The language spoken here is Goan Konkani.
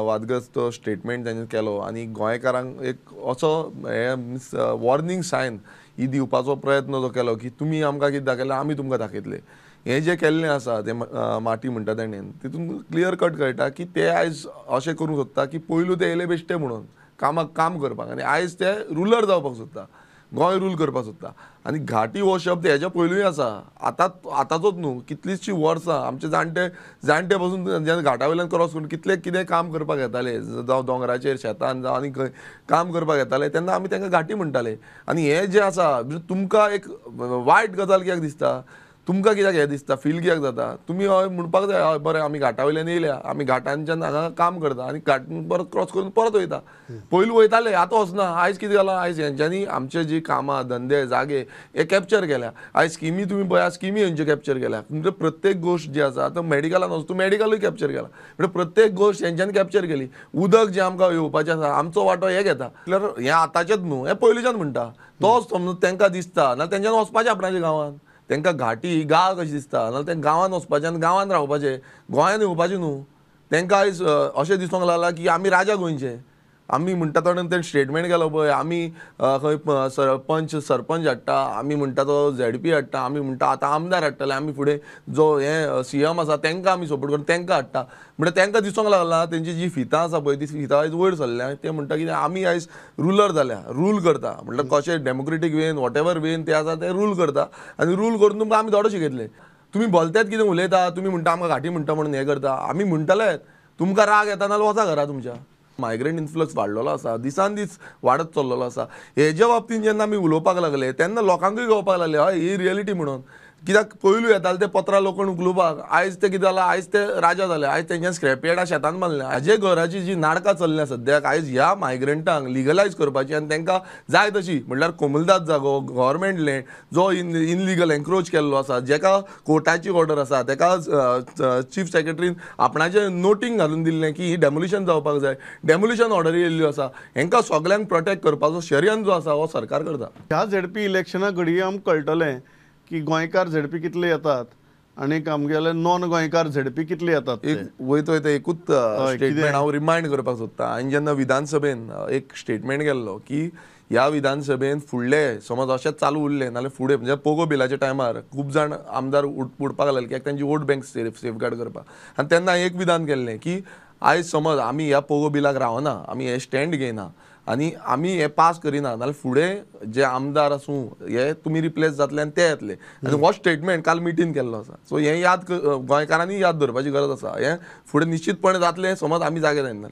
वादग्रस्त स्टेटमेंट तांणी केलो आनी गोंयकारांक एक असो हे मिन्स वॉर्निंग सायन ही दिवपाचो प्रयत्न जो केलो की तुमी आमकां कितें दाखयलें आमी तुमकां दाखयतले. हें जें केल्लें आसा तें माटी म्हणटा तेणेन तितून क्लियर कट कळटा की ते आयज अशें करूंक सोदता की पयलू ते येयले बेश्टे म्हणून कामाक काम करपाक आनी आयज ते रुलर जावपाक सोदता, गोंय रूल करपाक सोदता. आनी घाटी हो शब्द हेज्या पयलूय आसा, आतां आतांचोच न्हू, कितलींशीं वर्सां आमचे जाणटे जाणटे पसून जेन्ना घाटा वयल्यान क्रॉस करून कितले कितें काम करपाक येताले, जावं दोंगराचेर शेतान जावं आनी खंय काम करपाक येताले तेन्ना आमी तांकां घाटी म्हणटाले. आनी हें जें आसा तुमकां एक वायट गजाल कित्याक दिसता, तुमकां कित्याक हें दिसता, फील कित्याक जाता, तुमी हय म्हणपाक जाय हय बरें आमी घाटा वयल्यान येयल्या, आमी घाटांच्यान हांगा काम करता आनी घाट परत क्रॉस करून परत वयता. पयलू वयताले, आतां वचना. आयज कितें जालां, आयज हेंच्यांनी आमचे जी कामां धंदे जागे हे कॅप्चर केल्या. आयज स्किमी तुमी पळया, स्किमी हेंच्यो कॅप्चर केल्या. म्हणजे प्रत्येक गोश्ट जी आसा, आतां मेडिकलान वचून तूं मेडिकलूय कॅप्चर केला, म्हणजे प्रत्येक गोश्ट हेंच्यांनी कॅप्चर केली. उदक जें आमकां येवपाचें आसा आमचो वांटो हे घेता, म्हळ्यार हें आतांचेच न्हू, हें पयलूच्यान म्हणटा तो समज तांकां दिसता ना तेंच्यान वचपाचें आपणाच्या गांवांत, तांकां घाटी गाळ कशी दिसता, नाजाल्यार तें गांवांत वचपाचें आनी गांवांत रावपाचें, गोंयांत येवपाचें न्हू. तांकां आयज अशें दिसूंक लागलां की आमी राजा गोंयचे, आमी म्हणटा तो तें स्टेटमेंट केलो पळय, आमी खंय पंच सरपंच हाडटा, आमी म्हणटा तो झेडपी हाडटा, आमी म्हणटा आतां आमदार हाडटले, आमी फुडें जो हे सीएम आसा तांकां आमी सपोर्ट करून तांकां हाडटा. म्हणटा तांकां दिसूंक लागलां तेंची जी फितां आसा पळय ती फितां आयज वयर सरल्या. ते म्हणटा कितें आमी आयज रुलर जाल्या, रूल करता, म्हटल्यार कशें democratic when what ever when ते आसा ते रूल करता आनी रूल करून तुमकां आमी धडो शिकयतले. तुमी भलतेच कितें उलयता, तुमी म्हणटा आमकां घाटी म्हणटा म्हणून हें करता, आमी म्हणटले तुमकां राग येता नाल्यार वचा घरा तुमच्या. मायग्रंट इन्फ्लक्स वाडलेलो आसा, दिसान दीस वाडत चल्लेलो आसा. हेज्या बाबतीन जेन्ना आमी उलोवपाक लागले तेन्ना लोकांकूय कळपाक लागले हय ही रियलिटी म्हणून. कित्याक पयलू येताले ते पत्रां लोखण उखलुपाक, आयज ते कितें जालां, आयज ते राजा जाले, आयज तेंच्यान स्क्रॅपयार्डां शेतान बांदल्या. हाजे घराची जी नाटकां चल्ल्या सद्याक, आयज ह्या मायग्रंटांक लिगलायज करपाची आनी तांकां जाय तशी म्हणल्यार कोमुलदाद जागो, गव्हर्मेंट लँड जो इनलिगल एन्क्रोच केल्लो आसा, जेका कोर्टाची ऑर्डर आसा, तेका चीफ सेक्रेटरीन आपणाचें नोटींग घालून दिल्लें की ही डेमोलिशन जावपाक जाय, डेमोलिशन ऑर्डर येयल्ल्यो आसा, हेंकां सगल्यांक प्रोटेक्ट करपाचो षडयंत्र जो आसा हो सरकार करता. ह्या झेडपी इलेक्शना घडये आमकां कळटलें की गोंयकार झेडपी कितले येतात आनी आमगेले नॉन गोंयकार झेडपी कितले येतात. एक वयता वयता एकूच स्टेटमेंट हांव रिमायंड करपाक सोदता. आनी जेन्ना विधानसभेन एक स्टेटमेंट केल्लो की ह्या विधानसभेन फुडले समज अशेंच चालू उरलें नाल्यार फुडें म्हणजे पोगो बिलाच्या टायमार खूब जाण आमदार उडपाक लागले कित्याक तेंची वोट बँक सेफगार्ड करपाक. आनी तेन्ना एक विधान केल्लें की आयज समज आमी ह्या पोगो बिलाक रावना, आमी हे स्टँड घेयना आनी आमी हे पास करिना नाल्यार फुडें जे आमदार आसूं हे तुमी रिप्लेस जातले आनी ते येतले. आनी हो स्टेटमेंट काल मिटीन केल्लो आसा. सो हें याद गोंयकारांनी याद दवरपाची गरज आसा. हें फुडें निश्चितपणे जातलें समज आमी जागे जायना.